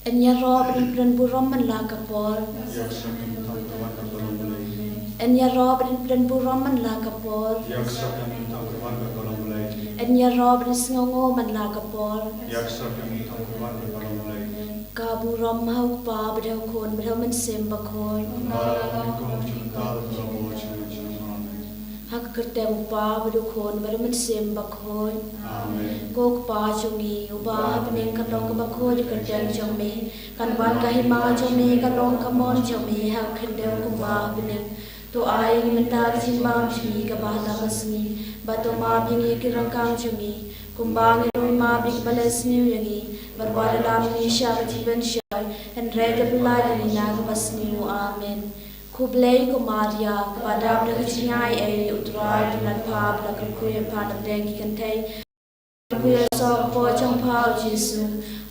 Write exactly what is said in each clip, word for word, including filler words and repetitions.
Yn ïaroh bad yn pynburom man la ka por. Yn ïaroh bad yn pynburom man la ka por. Yn ïaroh bad yn sngewnguh man la ka por. Ka burom ha u Kpa bad ha u Khun bad ha u Mynsiem Bakhuid. Ha ka kyrteng u Kpa bad u Khun bad u Mynsiem Bakhuid. Amen. Ko Kpa jong ngi uba ha bneng, ka long kaba khuid ka kyrteng jong me. Kan wan ka hima jong me, ka long ka mon jong me ha ka khyndew kumba ha bneng. To ai ïa ngi mynta ka jingbam jong ngi kaba ha la ka sngi. Bad to map ïa ngi ki ryngkang jong ngi, kumba ngi ruh ngi map ïa kiba leh sniew ïa ngi. Bad wat ïalam ïa ngi sha ka jingpynshoi, hynrei to pyllait ïa ngi na kaba sniew. Amen. Khublei ko Maria, kaba dap da ka jingaiei, U Trai u don bad pha, pha la kyrkhu ïa pha na pdeng ki kynthei. Kyrkhu ïa ka soh ka pop jong pha, U Jisu.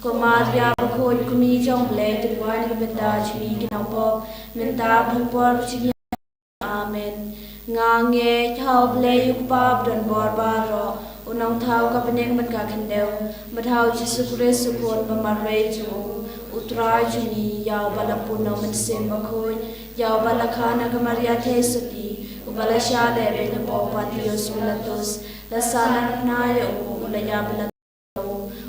Ko Maria bakhuid, ko Kmie jong U Blei, to duwai na ka bynta jong ngi ki nongpop, mynta bad ha ka por ka jingïap. Amen. Nga ngeit ha U Blei U Kpa badonbor baroh, U Nongthaw ka bneng bad ka khyndew, bad ha U Jisu Khrist U Khun ba marwei jong u, U Trai jong ngi, ïa uba la pun na U Mynsiem Bakhuid, ïa uba la kha na ka Maria Theisotti, uba la shah leh beiñ ha pop Pontius Pilatus, la sahnarphna ïa u, u la ïap, la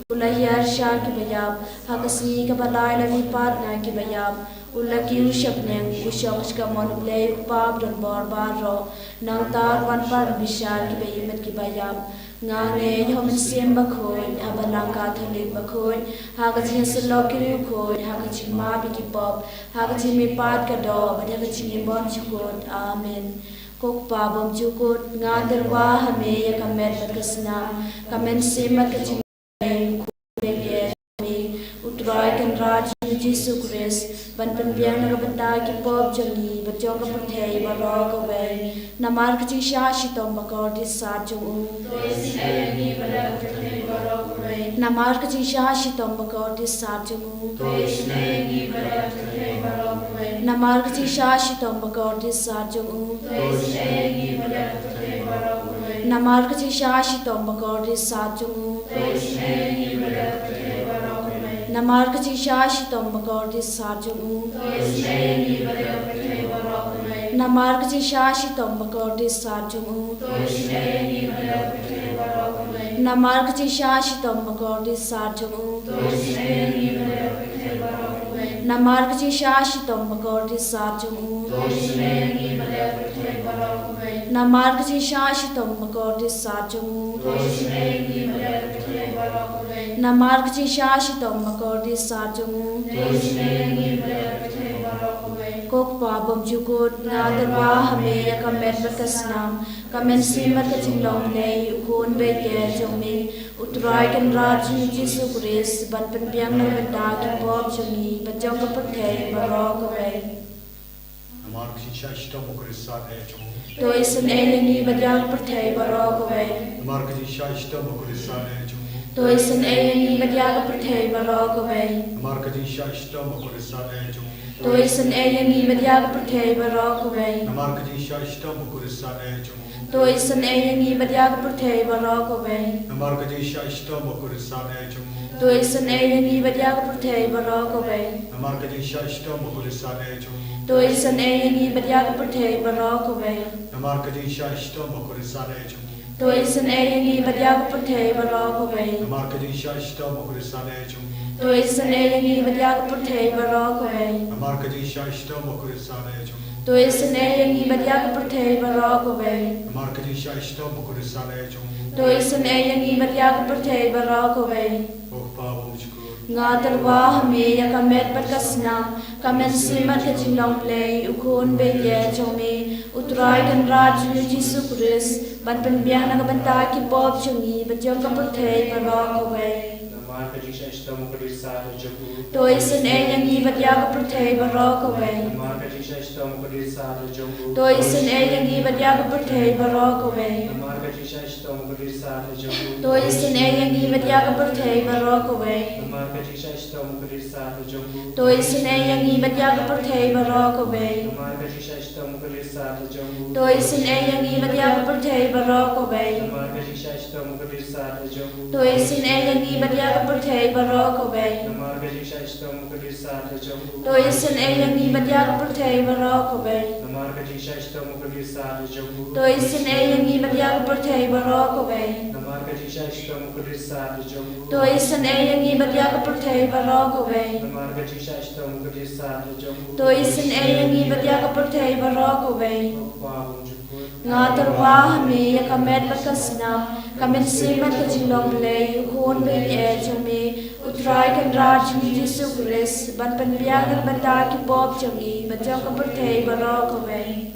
u la hiar sha kiba ïap, ha ka sngi kaba lai la mihpat na kiba ïap, u la kiew sha bneng, u shong sha kamon U Blei U Kpa badonbor baroh. Nangta un wan pan bishar kiba im bad kiba ïap. Nga ngeit ha U Mynsiem Bakhuid, ha Balang Katholik bakhuid, ha ka jingïasyllok ki riewkhuid, ha ka jingmap ïa ki pop, ha ka jingmihpat ka doh, bad ha ka jingim bymjukut. Amen. Ko Kpa bymjukut, nga tyrwa ha me ïa ka met bad ka snam, ka mynsiem bad ka jing- U Trai Kynrad jong ngi U Jisu Khrist, ban pynbiang na ka bynta ki pop jong ngi bad jong ka pyrthei baroh kawei. Namar ka jingshah shitom bakordit sat jong u. Namar ka jingshah shitom bakordit sat jong u. Namar ka jingshah shitom bakordit sat jong u. Namar ka jingshah shitom bakordit sat jong u. Namar ka jingshah shitom bakordit sat jong u. Namar ka jingshah shitom bakordit sat jong u. Namar ka jingshah shitom bakordit sat jong u. Namar ka jingshah shitom bakordit sat jong u. Namar ka jingshah shitom bakordit sat jong u. Namar ka jingshah shitom bakordit sat jong u. Ko Kpa bymjukut, nga tyrwa ha me ïa ka met bad ka snam, ka mynsiem bad ka jinglong Blei, u Khun beit jong me, U Trai Kynrad jong ngi U Jisu Khrist, ban pynbiang na ka bynta ki pop jong ngi bad jong ka pyrthei baroh kawei. Namar ka jingshah shitom bakordit sat jong u. To isynei ïa ngi bad ïa ka pyrthei baroh kawei. Namar ka jingshah shitom bakordit sat jong u. To isynei ïa ngi bad ïa ka pyrthei baroh kawei. Namar ka jingshah shitom bakordit sat jong u. To isynei ïa ngi bad ïa ka pyrthei baroh kawei. Namar ka jingshah shitom bakordit sat jong u. To isynei ïa ngi bad ïa ka pyrthei baroh kawei. Namar ka jingshah shitom bakordit sat jong u. To isynei ïa ngi bad ïa ka pyrthei baroh kawei. Namar ka jingshah shitom bakordit sat jong u. To isynei ïa ngi bad ïa ka pyrthei baroh kawei. Namar ka jingshah shitom bakordit sat jong u. To isynei ïa ngi bad ïa ka pyrthei baroh kawei. Namar ka jingshah shitom bakordit sat jong u. To isynei ïa ngi bad ïa ka pyrthei baroh kawei. Namar ka jingshah shitom bakordit sat jong u. To isynei ïa ngi bad ïa ka pyrthei baroh kawei. Namar ka jingshah shitom bakordit sat jong u. To isynei ïa ngi bad ïa ka pyrthei baroh kawei. Ko Kpa bymjukut. Nga tyrwa ha me ïa ka met bad ka snam, ka mynsiem bad ka jinglong Blei, u Khun beit jong me, U Trai Kynrad jong ngi U Jisu Khrist, ban pynbiang na ka bynta ki pop jong ngi bad jong ka pyrthei baroh kawei. Namar ka jingshah shitom bakordit sat jong u. To isynei ïa ngi bad ïa ka pyrthei baroh kawei. Namar ka jingshah shitom bakordit sat jong u. To isynei ïa ngi bad ïa ka pyrthei baroh kawei. Namar ka jingshah shitom bakordit sat jong u. To isynei ïa ngi bad ïa ka pyrthei baroh kawei. Namar ka jingshah shitom bakordit sat jong u. To isynei ïa ngi bad ïa ka pyrthei baroh kawei. Namar ka jingshah shitom bakordit sat jong u. To isynei ïa ngi bad ïa ka pyrthei baroh kawei. Namar ka jingshah shitom bakordit sat jong u. To isynei ïa ngi bad ïa ka pyrthei baroh kawei. Namar ka jingshah shitom u Khynnah jong u. To isynei ïa ngi bad ïa ka pyrthei baroh kawei. Namar ka jingshah shitom u Khynnah jong u. To isynei ïa ngi bad ïa ka pyrthei baroh kawei. Namar ka jingshah shitom u Khynnah jong u. To isynei ïa ngi bad ïa ka pyrthei baroh kawei. Namar ka jingshah shitom u Khynnah jong u. To isynei ïa ngi bad ïa ka pyrthei baroh kawei. Nga tyrwa ha me ïa ka met bad ka snam, ka mynsiem bad ka jinglong Blei, u Khun ba ïeit jong me, u Trai Kynrad jong ngi Jisu Khrist, ban pynbiang na ka bynta ki pop jong ngi bad jong ka pyrthei baroh kawei.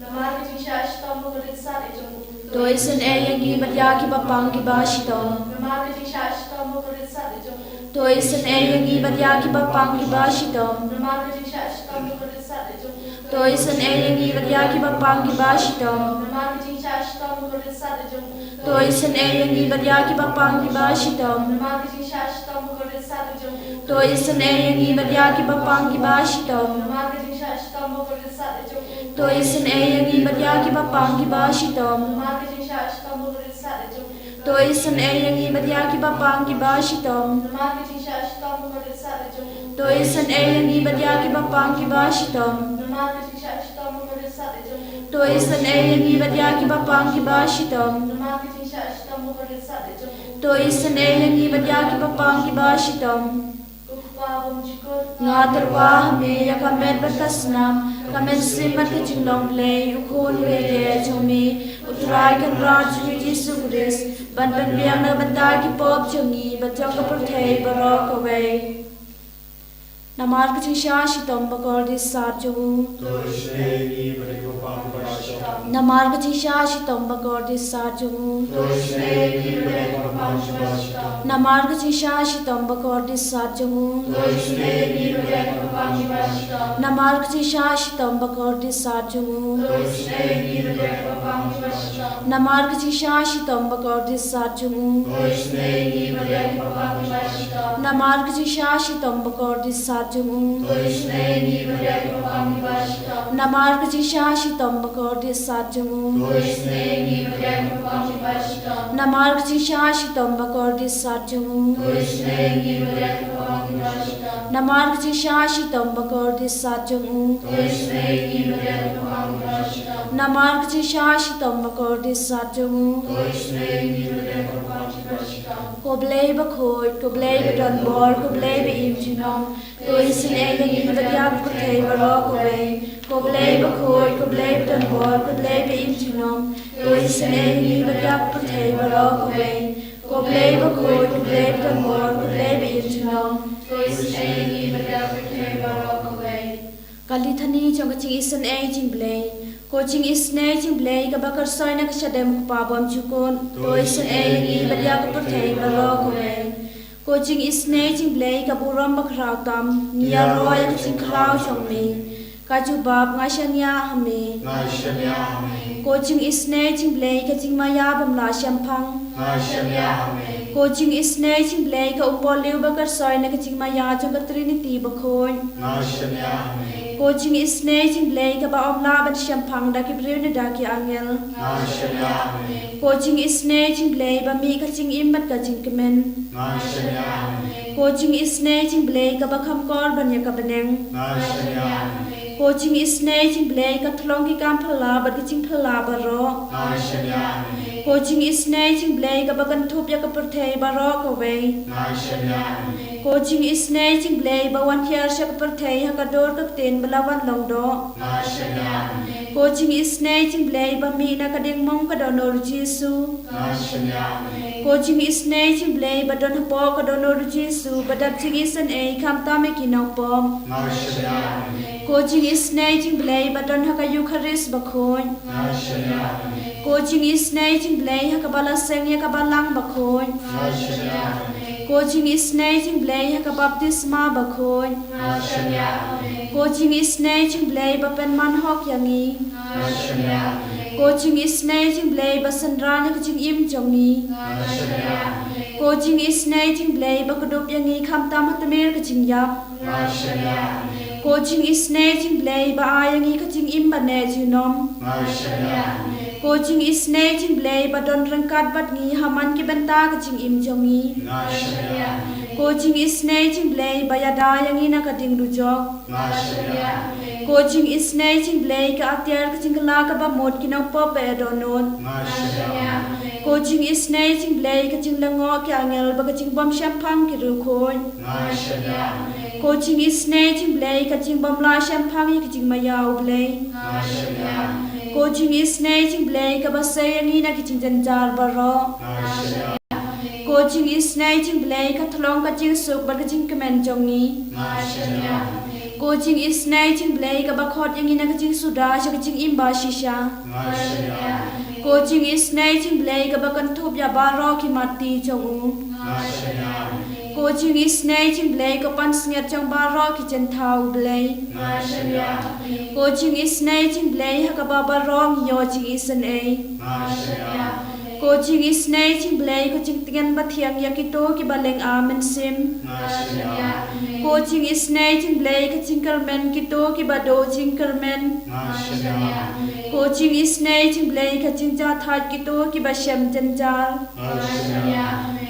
Namar ka jingshah shitom u Khynnah jong u. To isynei ïa ngi bad ïa kiba pang kiba shitom. Namar ka jingshah shitom u Khynnah jong u. To isynei ïa ngi bad ïa kiba pang kiba shitom. Namar ka jingshah shitom u Khynnah jong u. To isynei ïa ngi bad ïa kiba pang kiba shitom. Namar ka jingshah shitom u Khynnah jong u. To isynei ïa ngi bad ïa kiba pang kiba shitom. Namar ka jingshah shitom u Khynnah jong u. To isynei ïa ngi bad ïa kiba pang kiba shitom. Namar ka jingshah shitom u Khynnah jong u. To isynei ïa ngi bad ïa kiba pang kiba shitom. Namar ka jingshah shitom u Khynnah jong u. To isynei ïa ngi bad ïa kiba pang kiba shitom. Namar ka jingshah shitom u Khynnah jong u. To isynei ïa ngi bad ïa kiba pang kiba shitom. Namar ka jingshah shitom u Khynnah jong u. To isynei ïa ngi bad ïa kiba pang kiba shitom. Namar ka jingshah shitom u Khynnah jong u. To isynei ïa ngi bad ïa kiba pang kiba shitom. Nga tyrwa ha me ïa ka met bad ka snam, ka mynsiem bad ka jinglong Blei, u Khun ba ïeit jong me, u Trai Kynrad jong ngi Jisu Khrist, ban pynbiang na ka bynta ki pop jong ngi bad jong ka pyrthei baroh kawei. Namar ka jingshah shitom ba kordit sat jong u. To isynei ïa ngi bad ïa kiba pang kiba shitom. Namar ka jingshah shitom ba kordit sat jong u. To isynei ïa ngi bad ïa kiba pang kiba shitom. Namar ka jingshah shitom ba kordit sat jong u. To isynei ïa ngi bad ïa kiba pang kiba shitom. Namar ka jingshah shitom ba kordit sat jong u. To isynei ïa ngi bad ïa kiba pang kiba shitom. Namar ka jingshah shitom ba kordit sat jong u. To isynei ïa ngi bad ïa kiba pang kiba shitom. Namar ka jingshah shitom ba kordit sat jong u. To isynei ïa ngi bad ïa kiba pang kiba shitom. Namar ka jingshah shitom ba kordit sat jong u. To isynei ïa ngi bad ïa kiba pang kiba shitom. Namar ka jingshah shitom ba kordit sat jong u. To isynei ïa ngi bad ïa kiba pang kiba shitom. Namar ka jingshah shitom ba kordit sat jong u. To isynei ïa ngi bad ïa kiba pang kiba shitom. Namar ka jingshah shitom ba kordit sat jong u. To isynei ïa ngi bad ïa kiba pang kiba shitom. Ko Blei bakhuid, ko Blei badonbor, ko Blei ba im junom. To isynei ïa ngi bad ïa ka pyrthei baroh kawei. Ko Blei bakhuid, ko Blei badonbor, ko Blei ba im junom. To isynei ïa ngi bad ïa ka pyrthei baroh kawei. Ko Blei bakhuid, ko Blei badonbor, ko Blei ba im junom. To isynei ïa ngi bad ïa ka pyrthei baroh kawei. Ka Lithani jong ka jingisynei jingblei. Ko jingisynei jingblei kaba kyrsoi na ka shadem u Kpa bymjukut. To isynei ïa ngi bad ïa ka pyrthei baroh kawei. Ko jingisynei jingblei ka burom bakhraw tam. Ngi ïaroh ïa ka jingkhraw jong me. Ka jubab, nga shaniah ha me. Nga shaniah ha me. Ko jingisynei jingblei ka jingmaïa bym lah shemphang. Nga shaniah ha me. Ko jingisynei jingblei ka umpohliew ba kyrsoi na ka jingmaïa jong ka Trinity bakhuid. Nga shaniah ha me. Ko jingisynei jingblei kaba ym lah ban shemphang da ki briew ne da ki angel. Nga shaniah ha me. Ko jingisynei jingblei ba mih ka jingim bad ka jingkmen. Nga shaniah ha me. Ko jingisynei jingblei kaba kham kor ban ïa ka bneng. Nga shaniah ha me. Ko jingisynei jingblei ka thlong ki kam phylla bad ki jingphylla baroh. Nga shaniah ha me. Ko jingisynei jingblei kaba kynthup ïa ka pyrthei baroh kawei. Nga shaniah ha me. Ko jingisynei jingblei ba wan hiar sha ka pyrthei ha ka dur ka ktien ba la wan long doh. Nga shaniah ha me. Ko jingisynei jingblei ba mih na ka diengmong ka dohnud u Jisu. Nga shaniah ha me. Ko jingisynei jingblei ba don hapoh ka dohnud u Jisu ba dap jingisynei khamtam ïa ki nongpop. Nga shaniah ha me. Ko jingisynei jingblei ba don ha ka Eukharist bakhuid. Nga shaniah ha me. Ko jingisynei jingblei ha kaba la seng ïa ka balang bakhuid. Nga shaniah ha me. Ko jingisynei jingblei ha ka baptisma bakhuid. Nga shaniah ha me. Ko jingisynei jingblei ba pynman hok ïa ngi. Nga shaniah ha me. Ko jingisynei jingblei ba synran ïa ka jingim jong ngi. Nga shaniah ha me. Ko jingisynei jingblei ba kdup ïa ngi khamtam ha tmier ka jingïap. Nga shaniah ha me. Ko jingisynei jingblei ba ai ïa ngi ka jingim ba neh junom. Nga shaniah ha me. Ko jingisynei jong U Blei ba don ryngkat bad ngi ha man ki bynta ka jingim jong ngi. Ko jingisynei jong U Blei ba ïada ïa ngi na ka ding dujok. Ko jingisynei jong U Blei ka atiar ka jingkylla kaba mut ki nongpop ba ïa dohnud. Ko jingisynei jong U Blei ka jinglyngngoh ki angel bad ka jingbym shemphang ki riewkhuid. Ko jingisynei jong U Blei ka jingbym lah shemphang ïa ka jingmaïa U Blei. Ko jingisynei jong U Blei kaba sei ïa ngi na ki jingjynjar baroh. Ko jingisynei jong U Blei ka thlong ka jingsuk bad ka jingkmen jong ngi. Ko jingisynei jong U Blei kaba khot ïa ngi na ka jingsuda sha ka jingim ba shisha. Ko jingisynei jong U Blei kaba kynthup ïa baroh ki matti jong u. Ko jingisynei jong U Blei ka pansngiat jong baroh ki jingthaw U Blei. Ko jingisynei jong U Blei ha kaba baroh ngi ïoh jingisynei. Ko jingisynei jong U Blei ka jingtngen bathiang ïa kito kiba lynga mynsiem. Ko jingisynei jong U Blei ka jingkyrmen kito kiba duh jingkyrmen. Ko jingisynei jong U Blei ka jingjahthait kito kiba shem jynjar.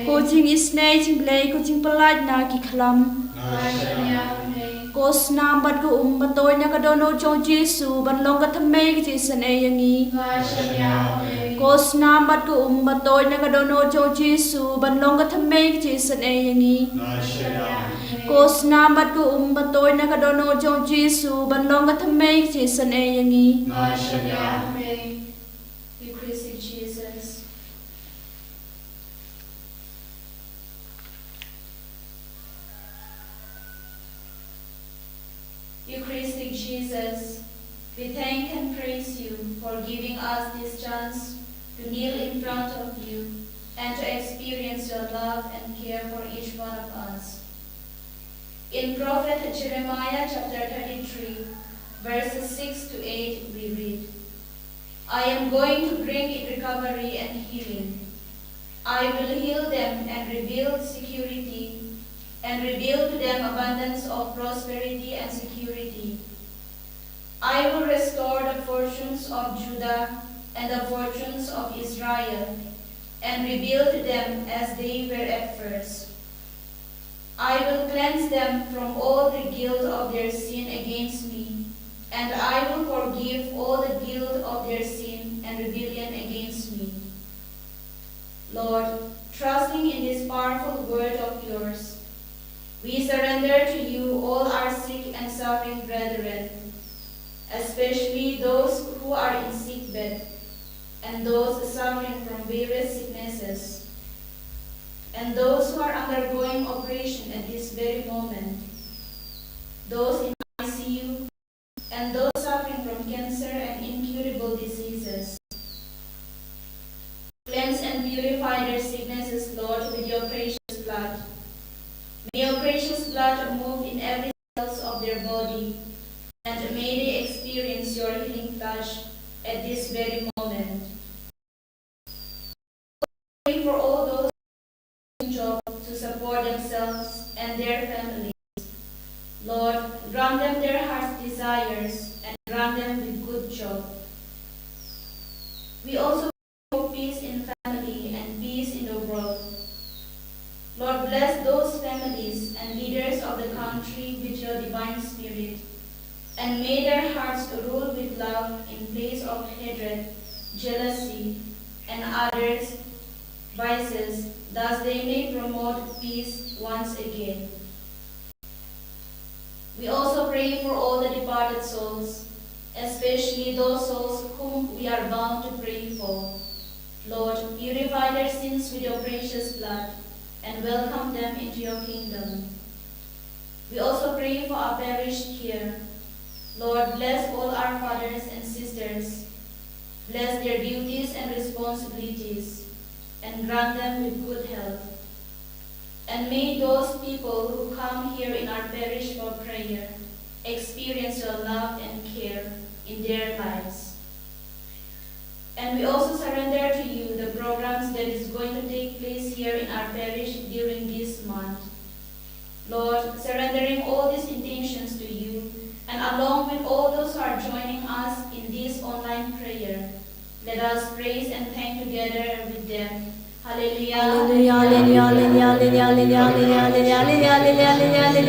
Ko jingisynei jong U Blei ka jingpyllait na ki khlam. Ko snam bad ka um ba tuid na ka dohnud jong U Jisu ban long ka thymmei ka jingisynei ïa ngi. Ko snam bad ka um ba tuid na ka dohnud jong U Jisu ban long ka thymmei ka jingisynei ïa ngi. Ko snam bad ka um ba tuid na ka dohnud jong U Jisu ban long ka thymmei ka jingisynei ïa ngi. Eucharistic Jesus. Eucharistic Jesus, we thank and praise you for giving us this chance to kneel in front of you and to experience your love and care for each one of us. In Prophet Jeremiah chapter thirty-three, verses six to eight, we read, I am going to bring in recovery and healing. I will heal them and rebuild security, and rebuild to them abundance of prosperity and security. I will restore the fortunes of Judah and the fortunes of Israel, and rebuild them as they were at first. I will cleanse them from all the guilt of their sin against me, and I will forgive all the guilt of their sin and rebellion against me. Lord, trusting in this powerful word of yours, we surrender to you all our sick and suffering brethren, especially those who are in sick bed and those suffering from various sicknesses, and those who are undergoing operation at this very moment, those in I C U, and those suffering from cancer and incurable diseases. Cleanse and purify their sicknesses, Lord, with your precious blood. May your precious blood move in every cells of their body, and may they experience your healing touch at this very moment. Pray for all those job to support themselves and their families. Lord, grant them their heart's desires and grant them with good job. We also pray for peace in family and peace in the world. Lord, bless those families and leaders of the country with your divine spirit, and may their hearts rule with love in place of hatred, jealousy, and others' vices, thus they may promote peace once again. We also pray for all the departed souls, especially those souls whom we are bound to pray for. Lord, purify their sins with your precious blood and welcome them into your kingdom. We also pray for our parish here. Lord, bless all our fathers and sisters. Bless their duties and responsibilities and grant them with good health. And may those people who come here in our parish for prayer experience your love and care in their lives. And we also surrender to you the programs that is going to take place here in our parish during this month. Lord, surrendering all these intentions to you, and along with all those who are joining us in this online prayer, Let us praise and thank together with them. Hallelujah. Hallelujah, hallelujah, hallelujah, hallelujah, hallelujah, hallelujah, hallelujah, hallelujah,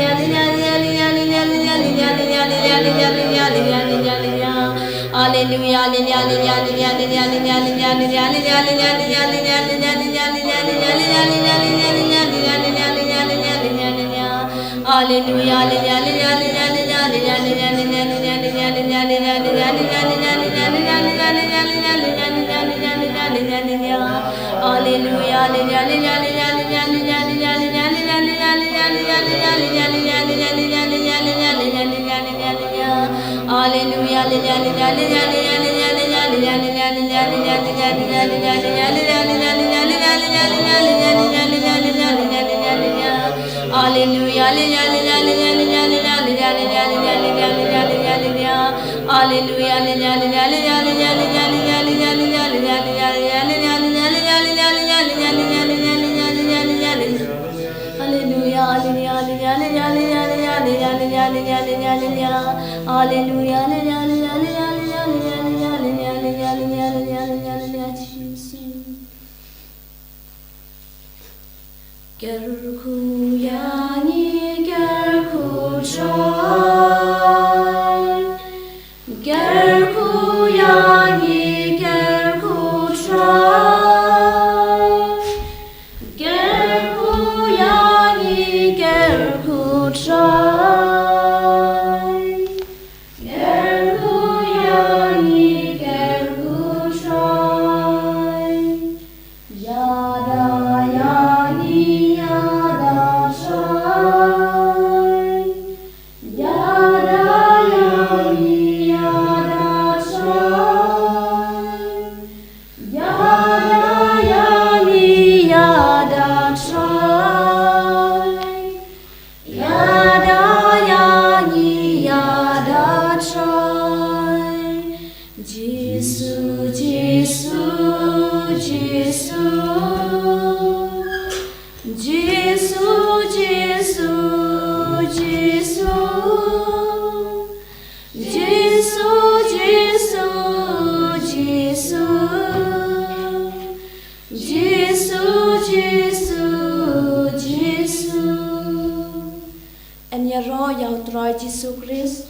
Kyrkhu ïa ngi, kyrkhu Trai. Kyrkhu ïa ngi, kyrkhu Trai. Kyrkhu ïa ngi, kyrkhu Trai. Kyrkhu ïa ngi, kyrkhu Trai. Ïada ïa ngi, ïada Trai. Ïada ïa ngi, ïada Trai. Ïada ïa ngi, ïada Trai. Ïada ïa ngi, ïada Trai. Jisu, Jisu, Jisu. Jisu, Jisu, Jisu. Jisu, Jisu, Jisu. Jisu, Jisu, Jisu. Yn ïaroh ïa u Trai Jisu Khrist.